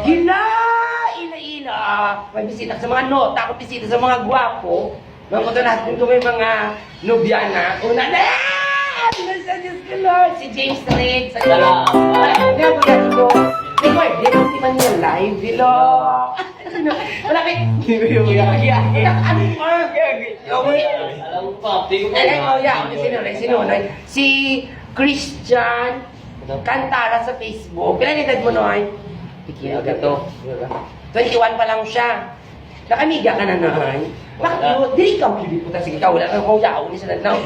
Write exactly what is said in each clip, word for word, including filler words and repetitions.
Ila, ila, ila. May bisita sa mga nota, ako bisita sa mga gwapo. Mga kuto natin ko may mga nobya na. Una na! Ano sa Diyos ko, Lord? Si James Reid. Sa Salamat. Ay, hindi ako yan ko. Record, di ko si Manuel live, hello. Malapit. Hindi ko yung agi-agi. Ano mo? Agi-agi. Okay. Alam ko pa, tingin ko Ay, ay, na. Oh, yeah. Sino, sino, sino? Si Christian Cantara sa Facebook. Pila ni edad mo, Noy? Tiki, aga to. Twenty-one pa lang siya. Nakamiga ka na, Noy? Wala. Bakit? Dili ka cute, puta. Sige ka, wala kang kung yaon ni sa nagnaw.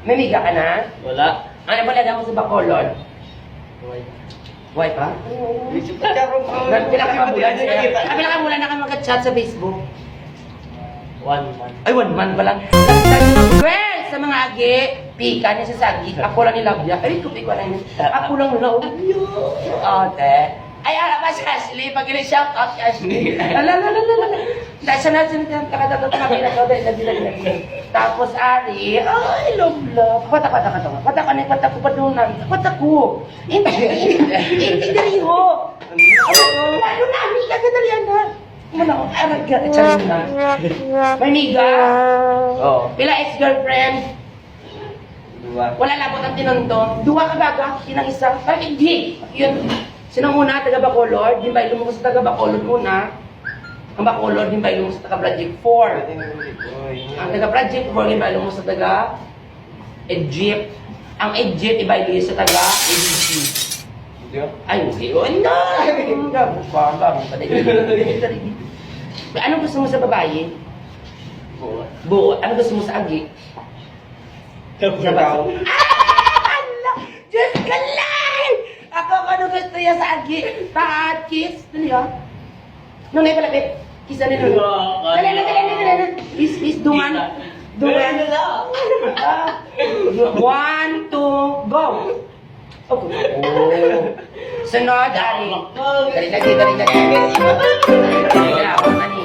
May miga ka na? Wala. Ano pala daw sa Bacolod? Why? Why pa? Medyo pagkarong, ah, Nag-, pila ka bulan? Hindi ko nakita. Ah, pila ka bulan na ka mag-chat sa Facebook? One month. Ay, one month pa lang. Girl, sa mga agi, pika niya sa sagi. Ako lang nilabya. Ay, ko pika na yun. Ako lang love you. Ate. Ay, ala pa si Ashley. Pag-shout out si Ashley. Ala, ala, ala, ala. Nasa na, nasa na, nakatatot kami na to, dahil nagdila-dila. Tapos, ari, ay, love, love. Pata, pata, pata, pata, pata, pata, ko, padunan. Pata ko. Hindi, hindi, hindi, ho. Ano na, hindi ka kadalian, ha? Ano, arag ka, charot na. May miga. Oo. Pila ex-girlfriend? Dua. Wala labot ang tinunton. Dua ka baga, kinang isa. Parang hindi. Yun. Sino ang una? Taga Bacolod. Ginbaylo mo ko sa taga Bacolod una. Ang Bacolod, ginbaylo mo sa taga Project four. Ang taga Project four, ginbaylo mo sa taga Egypt. Ang Egypt, ibaylo sa taga A B C. Hindi. Ay, hindi. Oh, hindi. Hindi. Bukbang, bang. Ano gusto mo sa babae? Buo. Buo. Ano gusto mo sa agi? Ikaw. Ah, ala! Diyos ko, Lord! Ako, ano gusto niya sa agi? Taat, kiss? Dali, ah. Nung may palapit. Kiss na nung. Dali, dali, dali, dali, dali. Kiss, kiss, dungan. Dungan. Dali na lang. Ah. One, two, go. Okay. Oh. Sunod, ari. Dali, dali, dali, dali. Dali, dali, dali.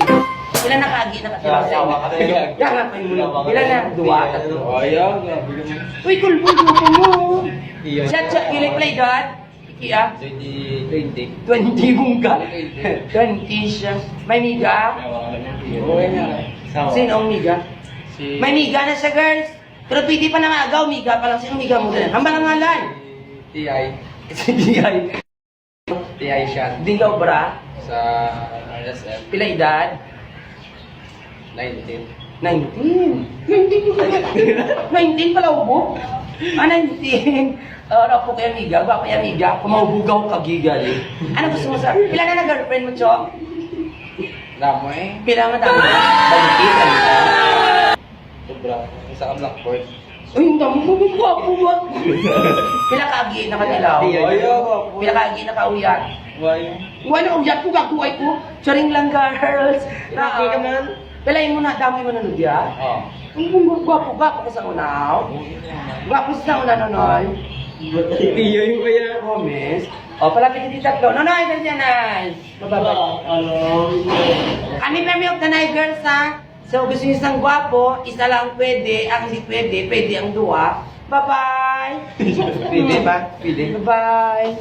Ilan na kaagi na katilaw sa inyo? Yan nga, may mulo. Ilan na? Dua, tatlo. Ayaw, grabe naman. Uy, kulbol, kulbol mo. Iya. Shot, shot, kilig, play, dot. Iki, ah. Twenty, twenty. Twenty, bungga. Twenty. Twenty siya. May miga? Okay nga. Sino ang miga? Si May miga na siya, girls. Pero pwede pa na maagaw, miga pa lang. Sino miga mo din? Hambal ang ngalan. Si T I. Si T I. T I siya. Di ka obra? Sa R S M. Pila edad? Nineteen. Nineteen. Nineteen ko kaya. Nineteen pala ubo. Ah, nineteen. Ah, rapo kaya miga, ba kaya miga, kumaubugaw ka gigal eh. Ano gusto mo sa, pila na na girlfriend mo, Chong? Damo eh. Pila nga damo? Balikit, ano ka? Sobra. Isa ka blackboard. Uy, ang damo mo, gwapo ba? Pila ka agi na kanilaw? Ayaw, gwapo. Pila ka agi na kauyat? Why? Wala, uyat ko, gaguay ko. Charing lang, girls. Grabe ka man. Palain mo na, damo mo na nudya. Oh. Ang gwapo, gwapo ko sa unaw. Gwapo sa una, Nonoy. Iyo yung kaya. Promise. O, palapit dito tatlo. Nonoy, dali dyan, Nay. Bye-bye. Hello. Kami permi og tanay, girls, ha? So, gusto niyo isang gwapo, isa lang pwede. Ang hindi pwede, pwede ang duwa. Bye-bye. Pwede ba? Pwede. Bye-bye.